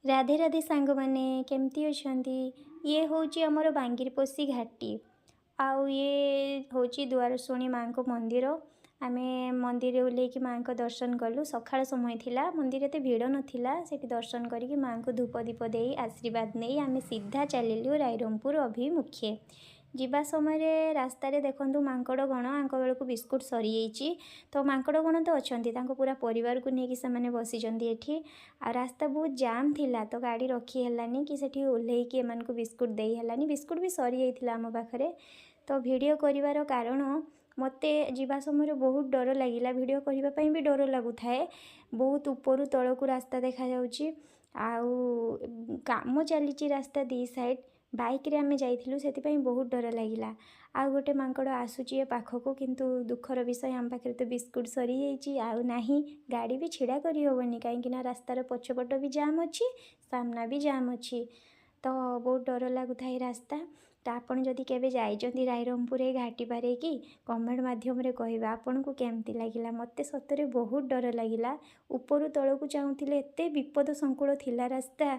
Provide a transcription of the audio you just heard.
ରାଧେ ରାଧେ ସାଙ୍ଗମାନେ, କେମିତି ଅଛନ୍ତି? ଇଏ ହେଉଛି ଆମର ବାଙ୍ଗିରିପୋଷି ଘାଟି ଆଉ ଇଏ ହେଉଛି ଦୁଆରଶୁଣି ମାଆଙ୍କ ମନ୍ଦିର। ଆମେ ମନ୍ଦିରରେ ଓହ୍ଲେଇକି ମାଆଙ୍କ ଦର୍ଶନ କଲୁ। ସକାଳ ସମୟ ଥିଲା, ମନ୍ଦିର ଏତେ ଭିଡ଼ ନଥିଲା। ସେଠି ଦର୍ଶନ କରିକି ମାଆଙ୍କୁ ଧୂପ ଦୀପ ଦେଇ ଆଶୀର୍ବାଦ ନେଇ ଆମେ ସିଧା ଚାଲିଲୁ ରାଇରଙ୍ଗପୁର ଅଭିମୁଖେ। ଯିବା ସମୟରେ ରାସ୍ତାରେ ଦେଖନ୍ତୁ ମାଙ୍କଡ଼ ଗଣ, ଆଙ୍କ ବେଳକୁ ବିସ୍କୁଟ ସରିଯାଇଛି। ତ ମାଙ୍କଡ଼ ଗଣ ତ ଅଛନ୍ତି, ତାଙ୍କ ପୁରା ପରିବାରକୁ ନେଇକି ସେମାନେ ବସିଛନ୍ତି ଏଠି। ଆଉ ରାସ୍ତା ବହୁତ ଜାମ୍ ଥିଲା, ତ ଗାଡ଼ି ରଖି ହେଲାନି କି ସେଠି ଓହ୍ଲେଇକି ଏମାନଙ୍କୁ ବିସ୍କୁଟ ଦେଇ ହେଲାନି। ବିସ୍କୁଟ ବି ସରିଯାଇଥିଲା ଆମ ପାଖରେ। ତ ଭିଡ଼ିଓ କରିବାର କାରଣ, ମୋତେ ଯିବା ସମୟରେ ବହୁତ ଡର ଲାଗିଲା। ଭିଡ଼ିଓ କରିବା ପାଇଁ ବି ଡର ଲାଗୁଥାଏ। ବହୁତ ଉପରୁ ତଳକୁ ରାସ୍ତା ଦେଖାଯାଉଛି ଆଉ କାମ ଚାଲିଛି ରାସ୍ତା ଦୁଇ ସାଇଡ଼୍। ବାଇକ୍ରେ ଆମେ ଯାଇଥିଲୁ, ସେଥିପାଇଁ ବହୁତ ଡର ଲାଗିଲା। ଆଉ ଗୋଟେ ମାଙ୍କଡ଼ ଆସୁଛି ଏ ପାଖକୁ, କିନ୍ତୁ ଦୁଃଖର ବିଷୟ, ଆମ ପାଖରେ ତ ବିସ୍କୁଟ ସରିଯାଇଛି, ଆଉ ନାହିଁ। ଗାଡ଼ି ବି ଛିଡ଼ା କରିହେବନି, କାହିଁକିନା ରାସ୍ତାର ପଛପଟ ବି ଜାମ୍ ଅଛି, ସାମ୍ନା ବି ଜାମ୍ ଅଛି। ତ ବହୁତ ଡର ଲାଗୁଥାଏ ରାସ୍ତା। ତ ଆପଣ ଯଦି କେବେ ଯାଇଛନ୍ତି ରାଇରଙ୍ଗପୁର ଏ ଘାଟି ପାରେଇକି, କମେଣ୍ଟ ମାଧ୍ୟମରେ କହିବେ ଆପଣଙ୍କୁ କେମିତି ଲାଗିଲା। ମୋତେ ସତରେ ବହୁତ ଡର ଲାଗିଲା। ଉପରୁ ତଳକୁ ଚାହୁଁଥିଲେ, ଏତେ ବିପଦ ସଂକୁଳ ଥିଲା ରାସ୍ତା।